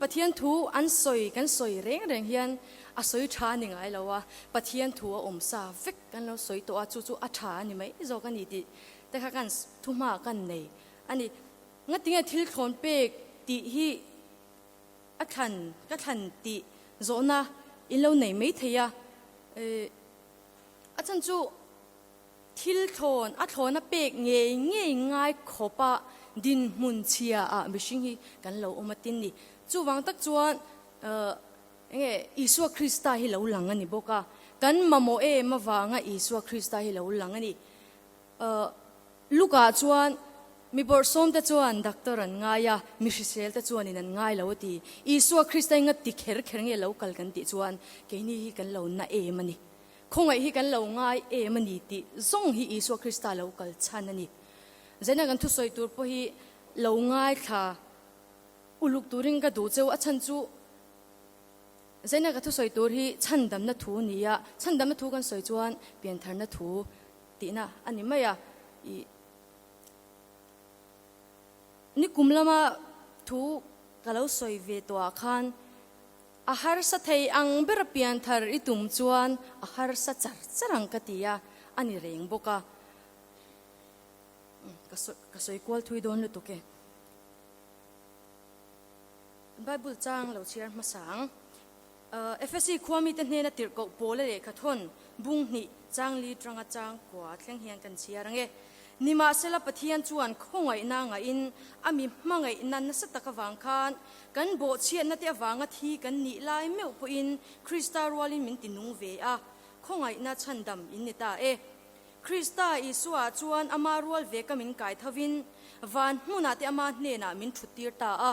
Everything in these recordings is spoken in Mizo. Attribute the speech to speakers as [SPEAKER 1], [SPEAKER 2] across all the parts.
[SPEAKER 1] Pathian thu an sawi kan sawi reng reng hian a sawi tha a ni ngai lo a, Pathian thu a awm sa vek kan lo sawi tawh a, chu chu a tha a ni mai zawk a ni tih te kha kan thuhma kan nei a ni. Ngatinge thil thlawn pek tih hi a thlan ka thlan tih zawhna in lo nei mai thei a, a chhan chu Thil thlawn a thlawna pek ngei ngei ngai khawpa dinhmun chhia ah mihring hi kan lo awm a tin ni. Chuvang tak chuan enge Isua Krista hi lo lang a ni bawk a, kan mamawh em avanga Isua Krista hi lo lang a ni. Luka chuan mi bawrhsawmte chuan doctor an ngai a, mi hriselte chuanin an ngai lo a ti. Isua Krista hi nga ti kher kher nge lo kal kan tih chuan keini hi kan lo na em a ni. Khawngaih hi kan lo ngai em a ni tih zawng hi Isua Krista lo kal chhan a ni. Zaina kan thusawi tur pawh hi lo ngaithla uluk turin ka duh cheu a chhan chu Zaina ka thusawi tur hi chhandamna thu a ni a, chhandamna thu kan sawi chuan piantharna thu tihna a ni mai a. Ih nikum lama thu ka lo sawi ve tawhah khan A harsa thei ang ber pianthar i tum chuan a harsa char char ang ka ti a, a ni reng bawk a. Ka sawi ka sawi kual thui dawn lutuk e. Bible chang lo chhiar hmasa ang. Efesi khua mite hnena tirhkoh Paula lehkha thawn bung hnih chang li tanga chang kua thleng hian kan chhiar ang e. Nimahsela Pathian chuan khawngaihna ngaihin a mi hmangaihna nasa tak avang khan Kan bawhchhiatna te avanga thi kan nih lai meuh pawhin Krista rualin min ti nung ve a, khawngaihna chhandam in ni ta e. Krista Isua chuan ama rual ve ka min kai thovin van hmunah te ama hnenah min thuttir ta a.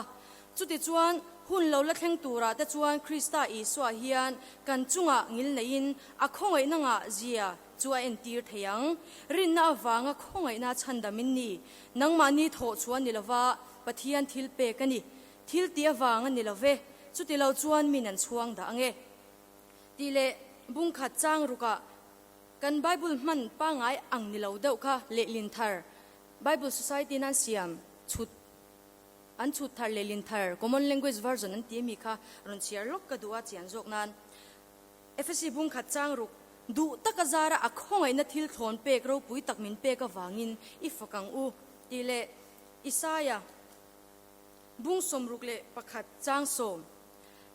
[SPEAKER 1] Chutichuan, hun lo la thleng turah te chuan Krista Isua hian kan chungah ngil neiin a khawngaihna ngah zia chu a entir thei ang. Rinna avanga khawngaihna chhandam in ni. Nangmahni thawh chuan ni lova Pathian thil pek a ni. Thil tih avang a ni lo ve. Chuti lo chuan min an chhuang dah ang e. Tih leh bung khat chang rukah kan Bible hman pangngai ang ni lo deuh kha lehlin thar Bible Society in an siam chhut an chhut thar lehlin thar Common Language Version an ti ami kha rawn chhiar lawk ka duh a chian zawk nan Efesi bung khat chang ruk duh taka zara a khawngaihna thil thlawn pek ropui tak min pek avangin i fak ang u tih leh Isaia bung 61 chang sawm,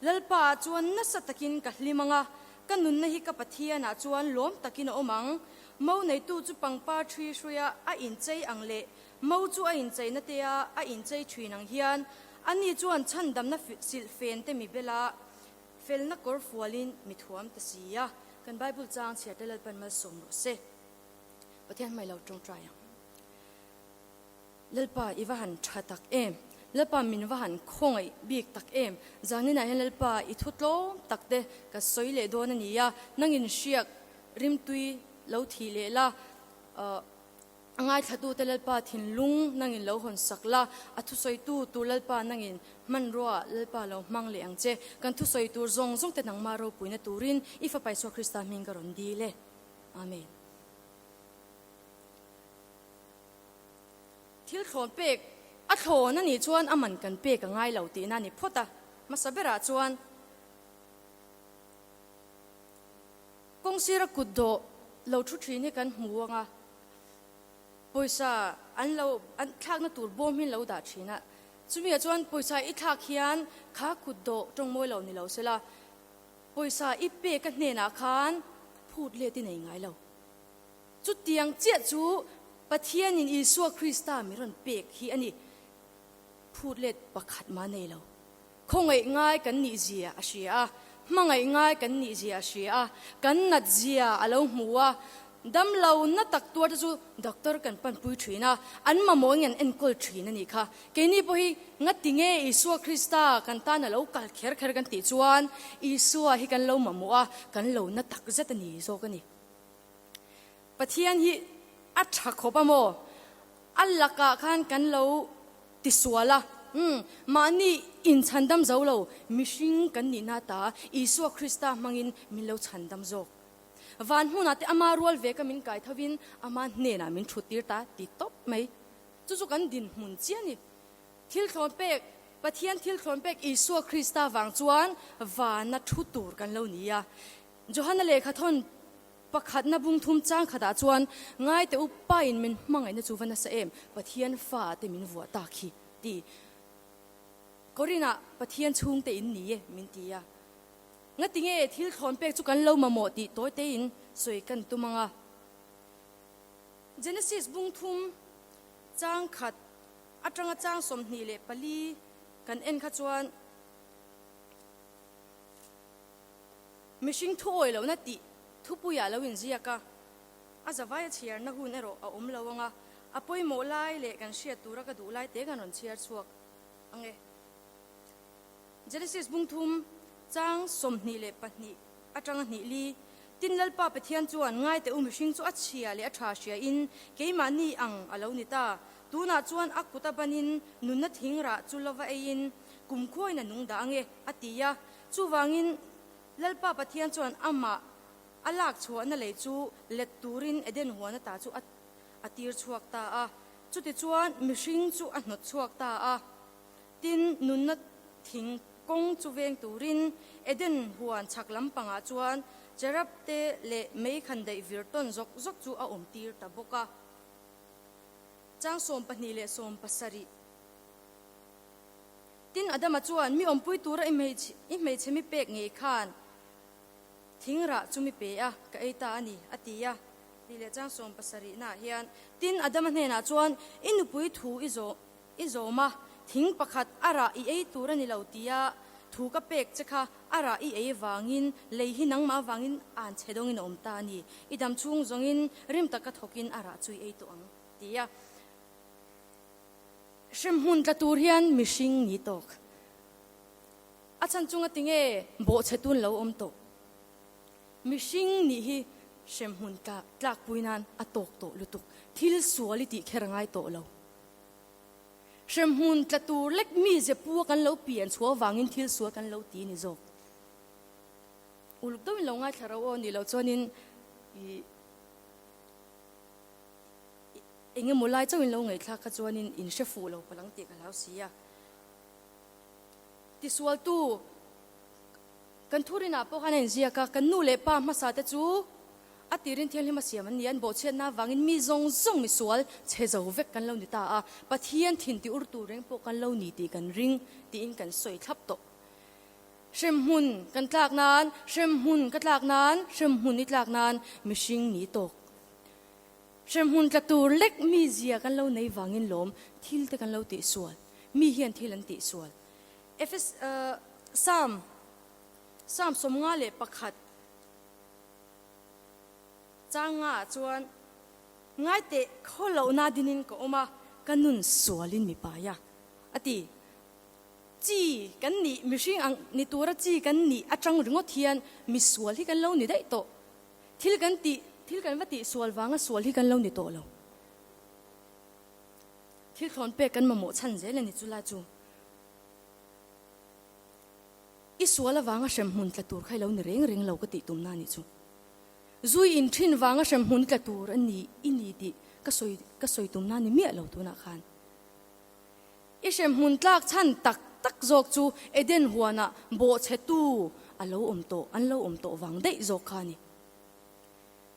[SPEAKER 1] Lalpa ah chuan nasa takin ka hlim ang a, ka nunna hi ka Pathian ah chuan lawm takin a awm ang. Mo neitu chu pangpar ṭhi hruia a inchei ang leh mo chu a incheina te a a inchei ṭhin ang hian ani chuan chhandamna silhfen te mi bela felna kawr fualin mi thuam ta si a. Kan Bible chang chhiar te Lalpan malsawm rawh se. Pathian hmai lo ṭawngṭai ang. Lalpa i va han tha tak em? Lalpa min va han khawngaih bik tak em? Zaninah hian Lalpa i thu tlawm tak te ka sawi leh dawn a ni a, nangin hriak rimtui lo thih leh la, a ngaithlatute Lalpa thinlung nangin lo hawn sak la, a thusawitu tur Lalpa nangin hmanrua Lalpa lo hmang leh ang che. Kan thusawi tur zawng zawng te nangmah ropuina turin i Fapa Isua Krista hming ka rawn dil e. Amen. Thil thlawn pek a thlawn a nih chuan a man kan pek a ngai lo tihna a ni phawt a. Hmasa berah chuan kawng sira kut dawh lo thu thin hi kan hmu ang a, pawisa an lo an thlakna tur bawm hi an lo dah thin a. Chumi ah chuan pawisa i thlak hian kha kut dawh tawng mawi lo ni lo sela, pawisa i pek a hnenah khan phut let i nei ngai lo. Chutiang chiah chu Pathianin Isua Krista mi rawn pek hi a ni. Phut let pakhat mah nei lo. Khawngaih ngai kan nih zia a hria a, hmangaih ngai kan nih zia a hria a, kan nat zia a lo hmu a. Dam lo na tak tuar te chu doctor kan panpui thin a, an mamawh in an enkawl thin a nih kha. Keini pawh hi ngati nge Isua Krista kan tan a lo kal kher kher kan tih chuan Isua hi kan lo mamawh a, kan lo na tak zet a ni zawk a ni. Pathian hi a tha khawp a maw? A lakah khan kan lo tisual a, umm, mahni inchhandam zo lo mihring kan nihna ta Isua Krista hmangin min lo chhandam zawk. Van hmunah te ama rual ve ka min kai thovin ama hnenah min thuttir ta ti tawp mai. Chu chu kan dinhmun chiah a ni. Thil thlawn pek. Pathian thil thlawn pek Isua Krista vang chuan vana thu tur kan lo ni a. Johana lehkha thawn pakhatna bung thum chang khatah chuan ngaite upa in min hmangaihna chu va nasa em, Pathian fa te min vuah tak hi ti. Korinah Pathian chhungte in ni e min ti a. Ngati nge thil thlawn pek chu kan lo mamawh tih tawi tein sawi kan tum ang a. Genesis bung thum chang khat atanga chang 24 kan en kha chuan mihring thu awi lohna tih thupuiah lo inziak a, a zavai a chhiarna hun erawh a awm lo ang a, a pawimawh lai leh kan hriat tura ka duh lai te kan rawn chhiar chhuak ang e. Genesis bung thum chang 22 atanga hnih li, Tin Lalpa Pathian chuan ngaite u mihring chu a chhia leh a tha hria in keimahni ang a lo ni ta. Tunah chuan a kut a banin nunna thing rah chu lova eiin kumkhuain a nung dah ange, a ti a. Chuvangin Lalpa Pathian chuan amah a lak chhuahna lei chu let turin Eden huan ata chu a tir chhuak ta a. Chutichuan mihring chu a hnawt chhuak ta a. Tin, nunna thing kawng chu veng turin Eden huan chhak lampangah chuan cherub te leh mei khan daih vir tawn zawk zawk chu a awm tir ta bawk a. Chang 12 leh 17. Tin, Adama chuan mi awmpui tura i hmeichhe mi pek ngei khan thing rah chu mi pe a, ka ei ta a ni, a ti a. Tih leh chang 70 naah hian, Tin, Adama hnenah chuan i nupui thu i zawh. I zawm a, thing pakhat a rah i ei tur a ni lo tia thu ka pek che kha a rah i ei vangin lei hi nangmah vangin an chhe dawngin a awm ta a ni. I dam chhung zawngin rim taka thawkin a rah chu i ei tawh ang tia hremhmun tla tur hian mihring ni tawk. A chhan chunga tinge bawhchhe tun lo awm tawh. Mihring nih hi hremhmun tlakpui nan a tawk tawh lutuk. Thil sual i tih kher a ngai tawh lo. Hremhmun tla tur lek mi ze pu a kan lo pian chhuah avangin thil sual kan lo ti ni zawk. Uluk deuhin lo ngaithla ro aw nih loh chuanin ih eng emaw lai chauhin lo ngaihthlak kha chuanin in hre fuh lo palang tih ka hlau si a. Tisualtu Kan thurinah pawh khan a inziak a, kan nu leh pa hmasa te chu a tirin thianghlim a siam an ni a, an bawhchhiatna avangin mi zawng zawng misual chhe zo vek kan lo ni ta a, Pathian thin ti ur tur reng pawh kan lo ni tih kan ring tiin kan sawi thlap tawh. Hremhmun kan tlak nan, hremhmun ka tlak nan, hremhmun i tlak nan mihring ni tawk. Hremhmun tla tur lek mi zia kan lo nei vangin lawm thil te kan lo tihsual, mi hian thil an tihsual. Efes Psalm Psalm 51 chang nga ah chuan Ngaiteh khaw lohna dinin ka awm a, ka nun sualin mi pai a, a ti. Chi kan nih, mihring ang ni tura chi kan nih atang ringawt hian mi sual hi kan lo ni daih tawh. Thil kan tih, thil kan va tih sual vanga sual hi kan lo ni tawh lo. Thil thlawn pek kan mamawh chhan zel a ni chu lai chu. I sual avanga hremhmun tla tur kha i lo ni reng reng lo ka tih tumna a nih chu. Zui in thin vanga hremhmun tla tur a ni i ni tih ka sawi ka sawi tumna a ni miah lo tunah khan. I hremhmun tlak chhan tak tak zawk chu Eden huanah bawhchhetu a lo awm tawh an lo awm tawh vang daih zawk kha a ni.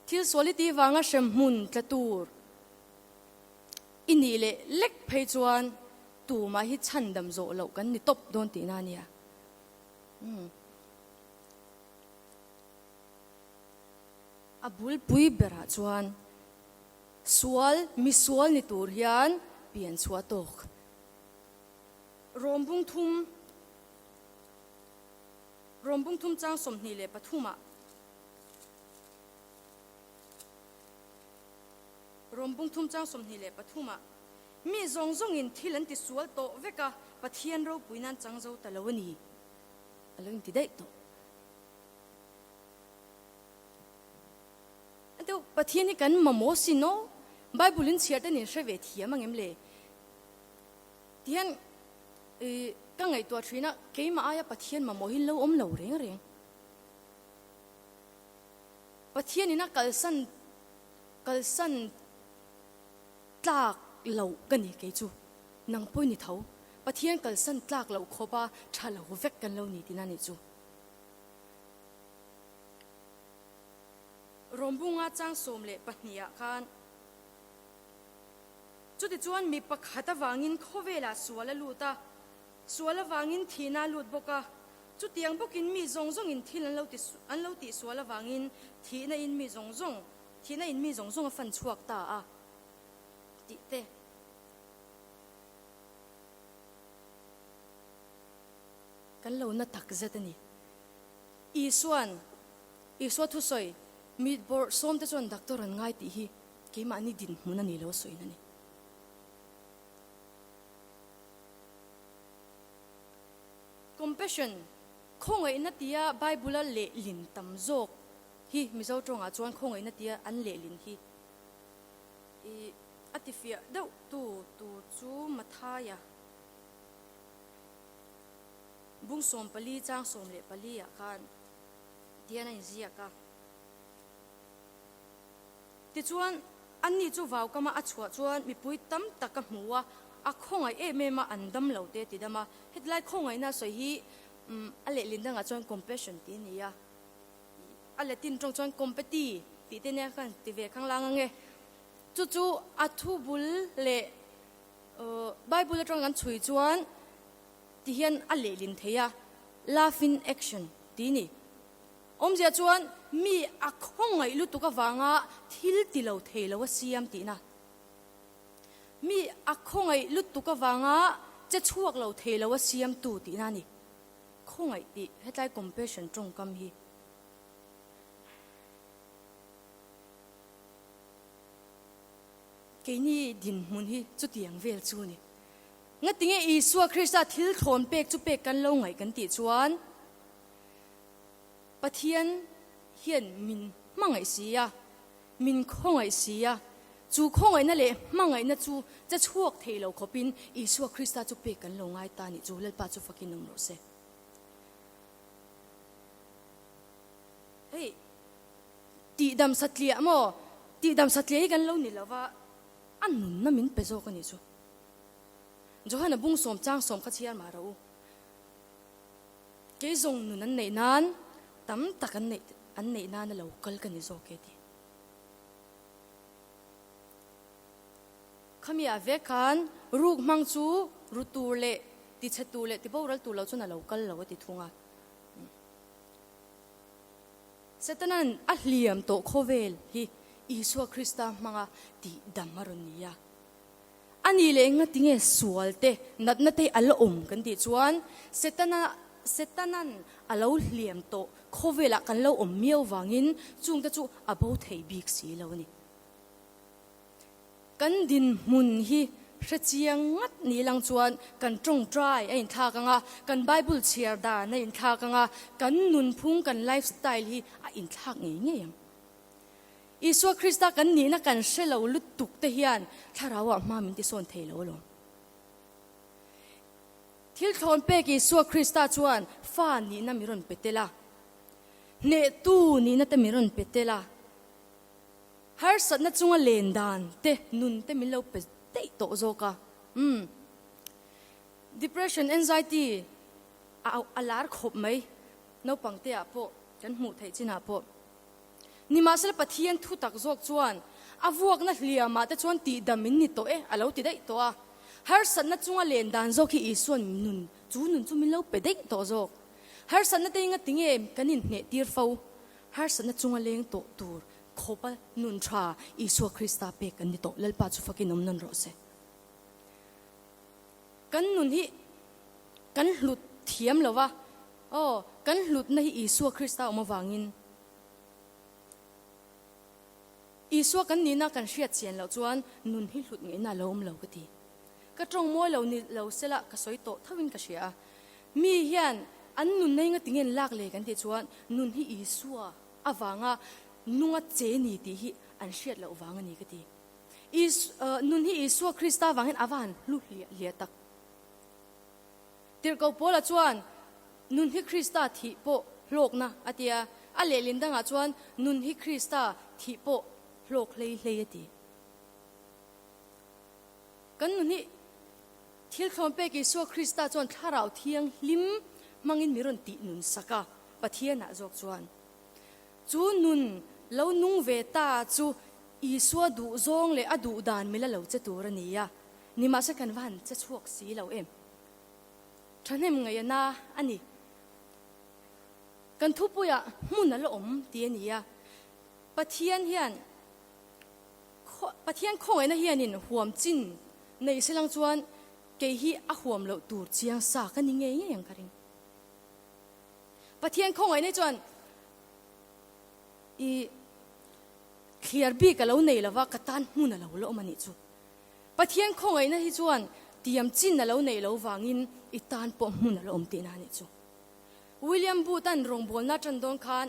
[SPEAKER 1] Thil sual i tih vanga hremhmun tla tur i nih leh lek phei chuan tumah hi chhandam zawh loh kan ni tawp dawn tihna a nia. Umm. A bulpui berah chuan sual, misual ni tur hian pian chhuah tawk. Rawm bung thum, Rawm bung thum chang 23 ah. Rawm bung thum chang 23 ah. Mi zawng zawngin thil an ti sual tawh vek a, Pathian ropui nan chang zo ta lo a ni, a lo inti daih tawh. Deuh, Pathian hi kan mamawh sin aw, Bible in chhiar te nin hre ve thiam ang em le? Tihian ka ngaihtuah thin a, keimah aia Pathian mamawh hi lo awm lo reng reng. Pathian in a kalsan kalsan tlak loh ka ni kei chu, nang pawh i ni tho. Pathian kalsan tlak loh khawpa tha lo vek kan lo ni tihna nih chu. Rawmbunga chang 12 ah khan chutichuan mi pakhat avangin khawvelah sual a lut a, sual avangin thihna a lut bawk a, chutiang bawkin mi zawng zawngin thil an lo ti an lo tih sual avangin thihna in mi zawng zawng thihna in mi zawng zawng a fan chhuak ta a tih te. Kan lo na tak zet a ni. Isuan, Isua thusawi, Mi bawrh sawmte chuan doctor an ngai tih hi keimahni dinhmun a ni lo sawiin a ni. Compassion, khawngaihna tia Bible-a lehlin tam zawk hi Mizo tawngah chuan khawngaihna tia an lehlin hi i a tifiah deuh tu tur chu Mathaia bung 14 chang 14 ah khan tian a inziak a. Tichuan, anni chu vaukama a chhuah chuan mipui tam tak a hmu a, a khawngaih em em a, an dam lo te ti dam a. Hetilai khawngaihna sawi hi a lehlin dangah chuan compassion tih a ni a, a Latin tawng chuan compati tih te nia khan ti ve khanglang ang e. Chu chu a thu bul leh Bible atang kan chhui chuan ti hian a lehlin thei a, love in action tih a ni. Awmzia chuan mi a khawngaih lutuk avanga thil ti lo thei lo a siam tihna. Mi a khawngaih lutuk avanga che chhuak lo thei lo a siamtu tihna a ni. Khawngaih tih hetlai compassion tawngkam hi. Keini dinhmun hi chutiang vel chu a ni. Ngatinge Isua Krista thil thlawn pek chu pek kan lo ngaih kan tih chuan, Pathian hian min hmangaih si a, min khawngaih si a, chu khawngaihna leh hmangaihna chu che chhuak thei lo khawpin Isua Krista chu pek kan lo ngai ta nih chu Lalpa chu fakin awm rawh se. Hei, tihdam satliah maw? Tihdam satliah hi kan lo ni lo va, a nunna min pe zawk a nih chu. Johana bung sawm chang sawm kha chhiar mah rawh u. Kei zawng nun an neih nan tam tak an neih an neih nana lo kal ka ni zawk e ti. Khami ah vek khan ruk hmang chu ru tur leh ti chhe tur leh ti boral tur lo chuan a lo kal lo a ti thung a. Setanan a hliam tawh khawvel hi Isua Krista hmanga tih dam a rawn ni a. A nih leh engati nge sual te, natna te a la awm kan tih chuan Setana, Setanan a lo hliam tawh khawvelah kan lo awm miau vangin chungte chu a bo thei bik si lo a ni. Kan dinhmun hi hrechiang ngat ni lang chuan kan tawngtai a inthlak ang a, kan Bible chhiar dan a inthlak ang a, kan nunphung, kan lifestyle hi a inthlak ngei ngei ang. Isua Krista kan nihna kan hre lo lutuk te hian thlarauah hma min tisawn thei lo alawm. Thil thlawn pek Isua Krista chuan fa nihna mi rawn pe tel a, hnehtu nihna te mi rawn pe tel a, harsatna chunga len dan te, nun te min lo pe daih tawh zawk a. Umm. Depression, anxiety a a lar khawp mai naupang te ah pawh kan hmuh theih chinah pawh. Nimahsela Pathian thu tak zawk chuan a vuakna hliamah te chuan tihdam in ni tawh e a lo ti daih tawh a. Harsatna chunga len dan zawk hi Isua'n nun chu nun chu min lo pe daih tawh zawk. Harsatna te enga tinge kan inhneh tir fo? Harsatna chunga leng tawh tur khawpa nun tha Isua Krista pek kan ni tawh. Lalpa chu fakin awm nawn rawh se. Kan nun hi kan hlut thiam lo va, aw, kan hlutna hi Isua Krista awm avangin Isua kan nihna kan hriat chian loh chuan nun hi hlut ngeihna a lo awm lo ka ti. Ka tawng mawi lo ni lo sela ka sawi tawh tho in ka hria a. Mi hian an nunna hi ngatinge an lak le kan tih chuan nun hi Isua avanga nunga che ni tih hi an hriat loh vang a ni ka ti. Nun hi Isua Krista vang hian a va han hlu hliah hliah tak. Tirhkoh Paula chuan nun hi Krista thih pawh hlawkna a ti a, a lehlin dangah chuan nun hi Krista thih pawh hlawk hlei hlei a ti. Kan nun hi. Thil thlawn pek Isua Krista chuan Thlarau Thianghlim hmangin mi rawn tih nun sak a, Pathianah zawk chuan. Chu nun lo nung ve ta chu Isua duh zawng leh a duh dan mila lo che tur a ni a, nimahse kan va han che chhuak si lo em? Thahnem ngaih a na a ni. Kan thupuiah hmun a la awm tih a ni a, Pathian hian Pathian khawngaihna hianin huam chin nei se lang chuan kei hi a huam loh tur chiang sa ka ni ngei ngei ang ka ring. Pathian khawngaihna chuan i thliar bik a lo nei lova ka tan hmun a lo la awm a nih chu. Pathian khawngaihna hi chuan tiam chin a lo neih lo vangin i tan pawh hmun a la awm tihna a nih chu. William Booth-a'n rawngbawlna a ṭan dawn khan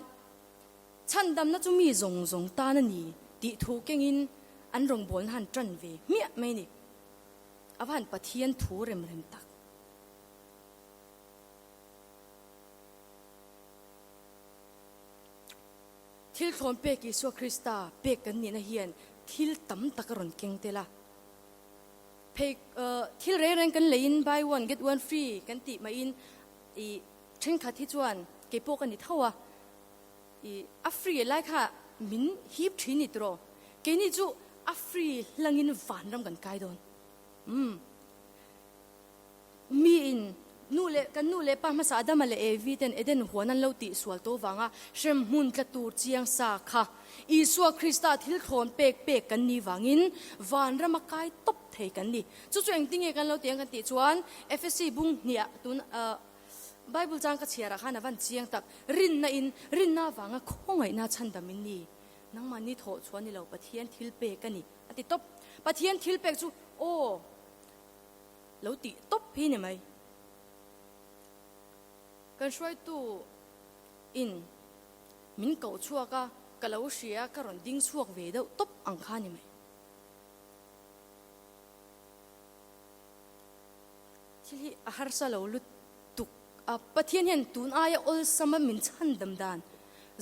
[SPEAKER 1] Chhandamna chu mi zawng zawng tan a ni tih thu kengin an rawngbawlna han ṭan ve hmiah mai a ni. A va han Pathian thu rem rem tak. Thil thlawn pek Isua Krista pek kan nihna hian thil tam tak a rawn keng tel a. Phei thil reng reng kan leiin buy one get one free kan tih maiin i thenkhat hi chuan kei pawh ka ni tho a, i a free lai kha min hip thin ni tiraw? Keini chu a free hlangin vanram kan kai dawn. Umm. Miin nu leh kan nu leh pa hmasa Adama leh Evi ten Eden huan an lo tih sual tawh vanga hremhmun tla tur chiang sa kha Isua Krista thil thlawn pek pek kan nih vangin vanrama kai tawp thei kan ni. Chu chu engtinge kan lo tih ang kan tih chuan Efesi bung hniah tun Bible chang ka chhiarah khan a van chiang tak, rinna in rinna vanga khawngaihna chhandam in ni. Nangmahni thawh chhuah ni lo Pathian thil pek a ni a ti tawp. Pathian thil pek chu aw. Lo tih tawp hi ni mai. Kan hruaitu in min koh chhuak a, ka lo hria ka rawn ding chhuak ve deuh tawp ang kha ni mai. Thil hi a harsa lo lutuk a, Pathian hian tun aia awlsama min chhandam dan,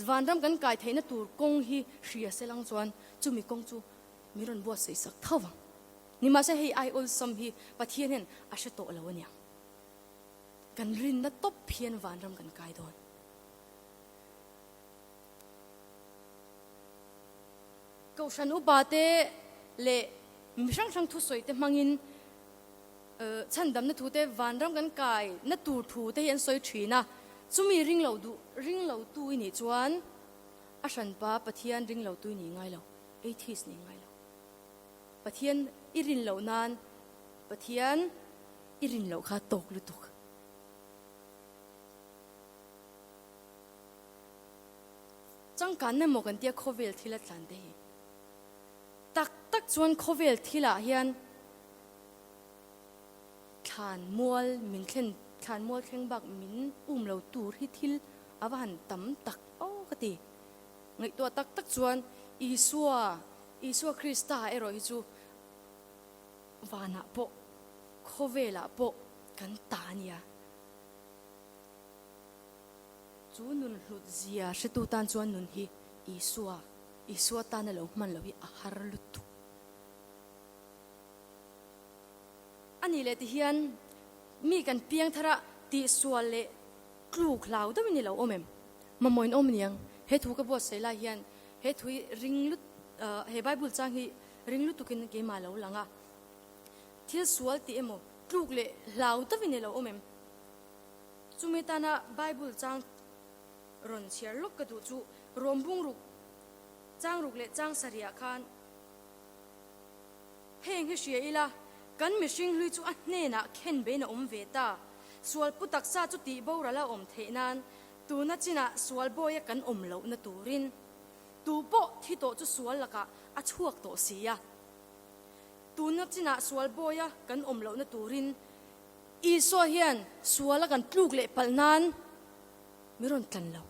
[SPEAKER 1] vanram kan kai theihna tur kawng hi hria se lang chuan chumi kawng chu min rawn buatsaih sak tho vang. Nimahse hei ai awlsam hi Pathian hian a hre tawh lo aniang. Kan rinna tawp hian vanram kan kai dawn. Kohhran upa te leh mi hrang hrang thusawi te hmangin chhandamna thu te vanram kan kai na tur thu te hi an sawi thin a. Chumi ring lo duh ring lo tu i nih chuan a hranpa Pathian ring lo tu i nih ngai lo, atheist nih ngai lo. Pathian i rin loh nan Pathian i rin loh kha tawk lutuk. Changkanna maw kan tia khawvel thil a tlan te hi. Tak tak chuan khawvel thilah hian thlan mual min thlen thlan mual thleng bak min um lo tur hi thil a va han tam tak aw ka ti. Ngaihtuah tak tak chuan Isua Isua Krista erawh hi chu vanah pawh, khawvelah pawh kan ta a nia. Chu nun hlut zia hretu tan chuan nun hi Isua, Isua tana lo hman loh hi a har lutuk. A nih leh tihian mi kan piang thar a tihsual leh tluk hlau deuhin i lo awm em? Mamawh in awm aniang. He thu ka buatsaih lai hian he thu hi ring lut he Bible chang hi ring lutukin keimah lo lang a. Thil sual tih emaw tluk leh hlau deuhin i lo awm em? Chumi tana Bible chang rawn chhiar lawk ka duh chu Rom bungruk chang ruk leh chang sarihah khan Heng hi hria ila, kan mihring hlui chu a hnenah khen bein a awm ve ta. Sual pu taksa chu tih boral a awm theih nan, tuna chinah sual bawia kan awm lohna turin tu pawh thi tawh chu sual lakah a chhuak tawh si a. Tuna chinah sual bawia kan awm lohna turin Isua hian suala kan tluk leh palh nan mi rawn tlan lo.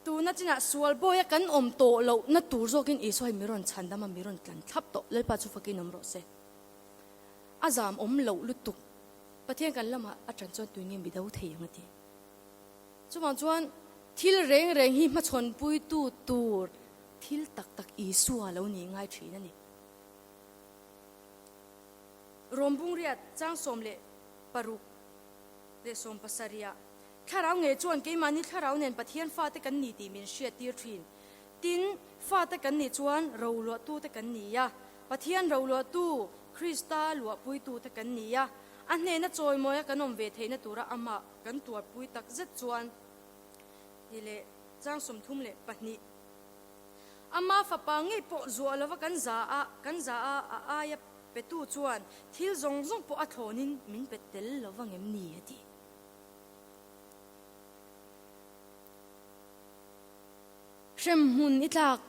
[SPEAKER 1] Tuna chinah sual bawia kan awm tawh loh na tur zawkin Isua hi mi rawn chhan dam a, mi rawn tlan thlap tawh. Lalpa chu fakin awm rawh se. A zam awm loh lutuk. Pathian kan lamah a ṭan chuan tui nge mi do thei ang a ti. Chuvang chuan thil reng reng hi hmachhawnpuitu tur thil tak tak Isua lo nih ngai ṭhin a ni. Rom bungriat chang 16 leh 70 ah, Thlarau ngei chuan keimahni thlarau nen Pathian fate kan ni tih min hriattir thin. Tin, fate kan nih chuan roluahtute kan ni a, Pathian roluahtu, Krista luahpuitute kan ni a, a hnena chawimawia kan awm ve theihna tura amah kan tuarpui tak zet chuan ti leh chang 32. Ama fapa ngei pawh zuah lova kan za a, kan za a, a aia petu chuan thil zawng zawng pawh a thlawnin min pe tel lova ngem ni a ti. Hremhmun i tlak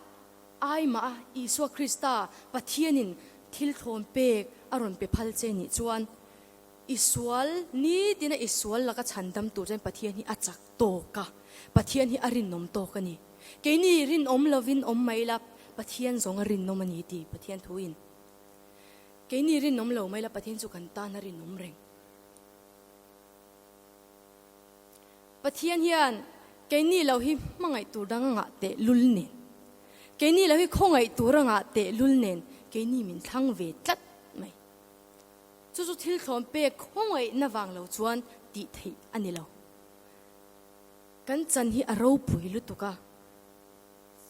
[SPEAKER 1] ai mah a Isua Krista Pathianin thil thlawn pek a rawn pe phal che nih chuan i sual nitina i sual laka chhandam tur chuan Pathian hi a chak tawk a, Pathian hi a rinawm tawk a ni. Keini rinawm lovin awm mai la, Pathian zawng a rinawm a ni ti Pathian thuin. Keini rinawm lo mai la, Pathian chu kan tan a rinawm reng. Pathian hian keini lo hi hmangaih tur dang a ngah teh lul nen, keini lo hi khawngaih tur a ngah teh lul nen keini min thlang ve tlat mai. Chu chu thil thlawm pek khawngaihna vang lo chuan tih theih a ni lo. Kan chan hi a ropui lutuk a,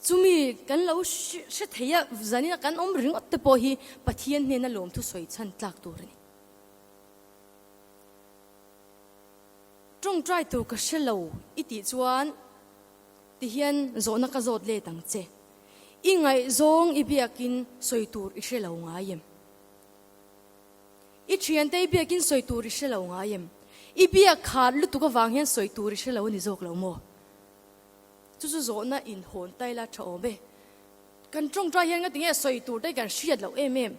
[SPEAKER 1] chumi kan lo hre thei a, zanina kan awm ringawt te pawh hi Pathian hnena lawmthu sawi chhan tlak tur a ni. Tawngtai tur ka hre lo i tih chuan tihian zawhna ka zawt let ang che. I ngaihzawng i biakin sawi tur i hre lo ngai em? I thiante i biakin sawi tur i hre lo ngai em? I biak khat lutuk avang hian sawi tur i hre lo a ni zawk lo maw? Chu chu zawhna inhawn tai la tha awm e. Kan tawngtai hian ngatinge sawi tur te kan hriat loh em em?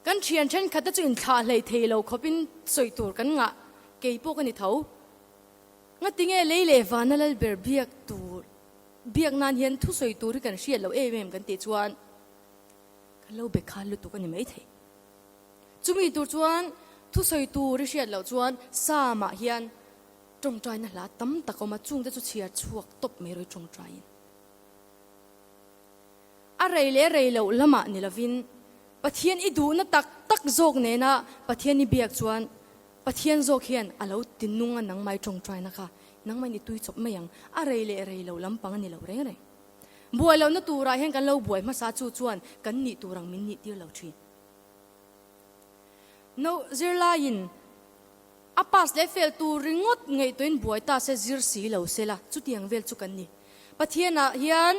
[SPEAKER 1] Kan thian thenkhat te chu inthlah hlei thei lo khawpin sawi tur kan ngah, kei pawh ka ni tho. Ngatinge lei leh vana lal ber biak tur, biak nan hian thu sawi tur hi kan hriat loh em em kan tih chuan kan lo be khal lutuk a ni maithei. Chumi tur chuan thu sawi tur i hriat loh chuan Psalm-ah hian tawngtaina hla tam tak a awm a, chungte chu chhiar chhuak tawp mai rawih tawngtaiin. A rei leh rei loh lamah ni lovin Pathian i duhna tak tak zawk nena Pathian i biak chuan Pathian zawk hian a lo ti nung a nangmai tawngtaina kha nangmain i tui chawp mai ang. A rei leh rei lo lampang a ni lo reng reng. Buai lohna turah hian kan lo buai hmasa chu chuan kan nih tur ang min nih tir lo thin. No zirlaiin a pass leh fel tur ringawt ngaihtuahin buai ta se zir si lo se la chutiang vel chu kan ni. Pathianah hian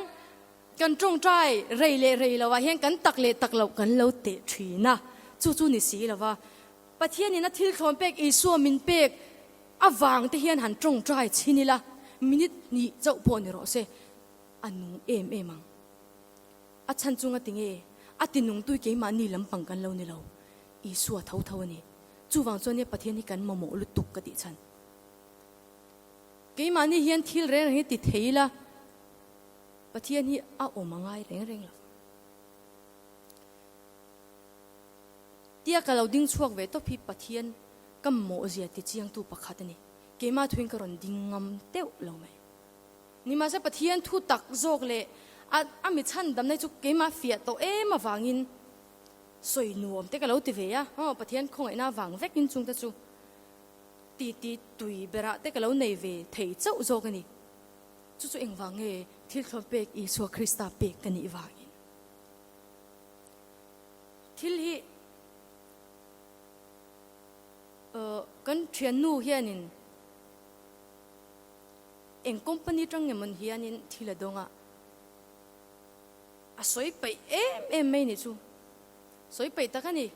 [SPEAKER 1] Kan tawngtai rei leh rei lo ah hian kan tak leh tak loh kan lo teh thin a, chu chu ni si lo va. Pathianin a thil thlawn pek Isua min pek avang te hian han tawngtai chhin ila, minute hnih chauh pawh ni rawh se, a nung em em ang. A chhan chunga tinge a ti nungtui keimahni lampang kan lo ni lo, Isua tho tho a ni. Chuvang chuan nia Pathian hi kan mamawh lutuk ka tih chhan. Keimahni hian thil reng reng hi ti thei ila, Pathian hi a awm a ngai reng reng lo. Tia ka lo ding chhuak ve tawp hi Pathian ka mawhzia ti chiangtu pakhat a ni. Keimah thuin ka rawn ding ngam teuh lo mai. Nimahse Pathian thu tak zawk leh a a mi chhandamna hi chu keimah fiah tawh em avangin sawi nuam te ka lo ti ve a, aw Pathian khawngaihna avang vekin chungte chu ti ti tui berah te ka lo nei ve thei chauh zawk a ni. Chu chu engvang nge thil thlawn pek Isua Krista pek ka nih vangin? Thil hi kan thiannu hianin eng company tang nge mawn hianin thil a dawng a, a sawi peih em em mai ni chu. Sawi peih tak a ni.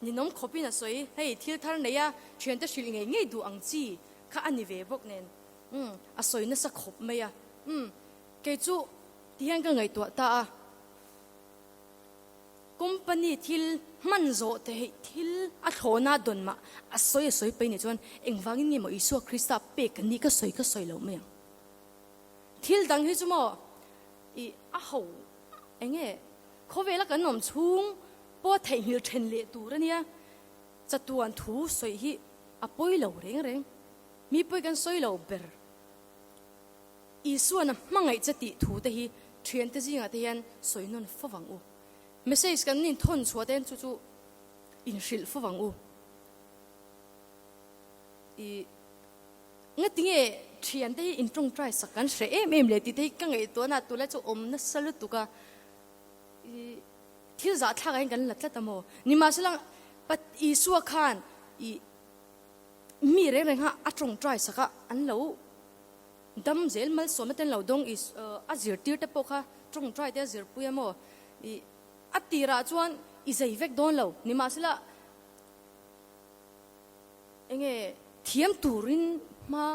[SPEAKER 1] Ninawm khawpin a sawi, hei thil thar nei a thiante hrilh ngei ngei duh ang chi kha a ni ve bawk nen umm a sawi nasa khawp mai a, umm kei chu ti hian ka ngaihtuah ta a, company thil hman zawh theih thil a thlawhna dawn mah a sawi a sawi paih nih chuan engvangin nge maw Isua Krista pek ka nih ka sawi ka sawi loh mai ang. Thil dang hi chu maw ih a ho eng nge khawvela kan awm chhung pawh theihnghilh then leh tur a nia, chatuan thu sawi hi a pawi lo reng reng. Mi pawi kan sawi lo ber. Isuan a hmangaih che tih thu te hi thiante zingah te hian sawi nawn fo vang u. Message kan inthawn chhuah te hian chu chu inhrilh fo vang u. I ngatinge thian te hi intawngtai sak kan hre em em le tih te hi ka ngaihtuahna tula chu awm nasa lutuk a. I thil zahthlak ah hian kan la tlat a maw? Nimahsela Isua khan i mi reng reng kha a tawngtai sak a, an lo dam zel malsawmna te an lo dawng i a zirtir te pawh kha tawngtai te a zirpui a maw? I a tirah chuan i zei vek dawn lo. Nimahsela enge thiam turin hma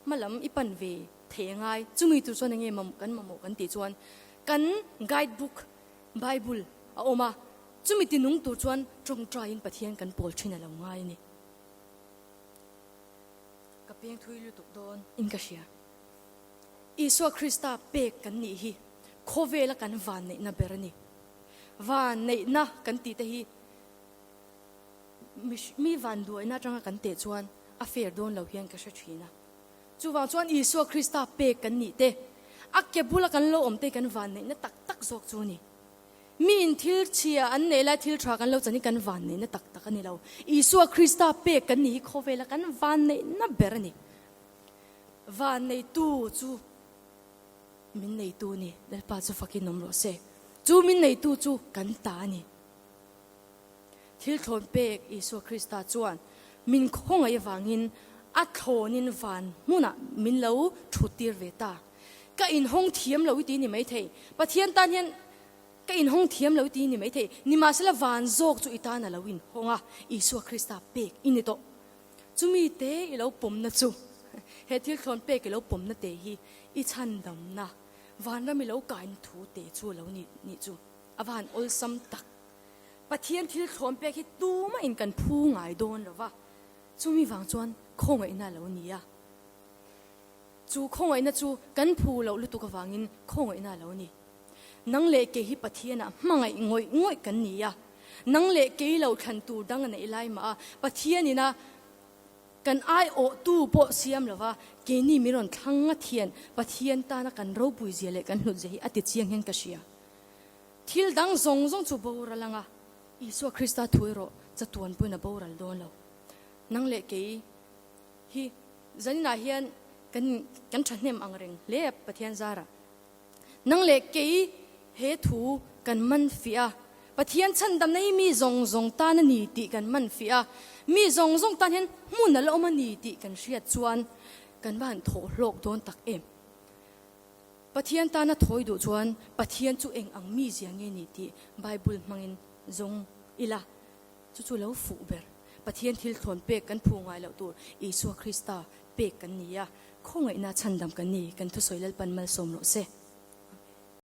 [SPEAKER 1] hma lam i pan ve thei a ngai. Chumi tur chuan enge kan mamawh kan tih chuan kan guide book Bible a awm a, chumi tinung tur chuan tawngtaiin Pathian kan pawl thin a lo ngai a ni. Ka peng thui lutuk dawn in ka hria. Isua Krista pek kan nih hi khawvela kan vanneihna ber a ni. Vanneihna kan tih te hi Mi vanduaina atanga kan teh chuan a fair dawn lo hian ka hre thin a. Chuvang chuan Isua Krista pek kan nih te, a ke bula kan lo awm te hi kan vanneihna tak tak zawk chu a ni. Miin thil chhia an neih lai thil tha kan lo chan hi kan vanneihna tak tak a ni lo. Isua Krista pek kan nih hi khawvela kan vanneihna ber a ni. Vanneitu chu min neitu a ni. Lalpa chu fakin awm rawh se. Chu min neitu chu kan ta a ni. Thil thlawn pek Isua Krista chuan min khawngaih avangin a thlawnin van hmunah min lo thut tir ve ta. Ka inhawng thiam lo i ti ni maithei. Pathian tan hian ka inhawng thiam lo i ti ni maithei. Nimahsela van zawk chu i tan a lo inhawng a, Isua Krista pek i ni tawh. Chumi te i lo pawmna chu, he thil thlawn pek i lo pawmna te hi i chhandamna, vanram i lo kaina thu te chu a lo nih chu a va han awlsam tak. Pathian thil thlawm pek hi tumah in kan phu ngai dawn lo va, chumi vang chuan khawngaihna a lo ni a. Chu khawngaihna chu kan phu loh lutuk avangin khawngaihna a lo ni. Nang leh kei hi Pathianah hmangaih ngawih ngawih kan ni a, nang leh kei lo thlan tur dang a neih lai mah a, Pathianin a kan aiawhtu pawh siam lo va, keini min rawn thlang ngat hian Pathian tana kan ropui zia leh kan hlut zia hi a ti chiang hian ka hria. Thil dang zawng zawng chu boral anga Isua Krista thu erawh chatuan pawhin a boral dawn lo. Nang leh kei hi zaninah hian kan kan thahnem ang reng hle a Pathian zarah. Nang leh kei he thu kan man fiah a, Pathian chhandamna hi mi zawng zawng tan a ni tih kan man fiah a, mi zawng zawng tan hian hmun a la awm a ni tih kan hriat chuan kan va han thawh hlawk dawn tak em. Pathian tana thawi duh chuan Pathian chu eng ang mi zia nge ni tih Bible hmangin zawng ila, chu chu lo fuh ber. Pathian thil thlawn pek kan phu ngai loh tur Isua Krista pek kan ni a, khawngaihna chhandam kan ni, kan thusawi Lalpan malsawm rawh se.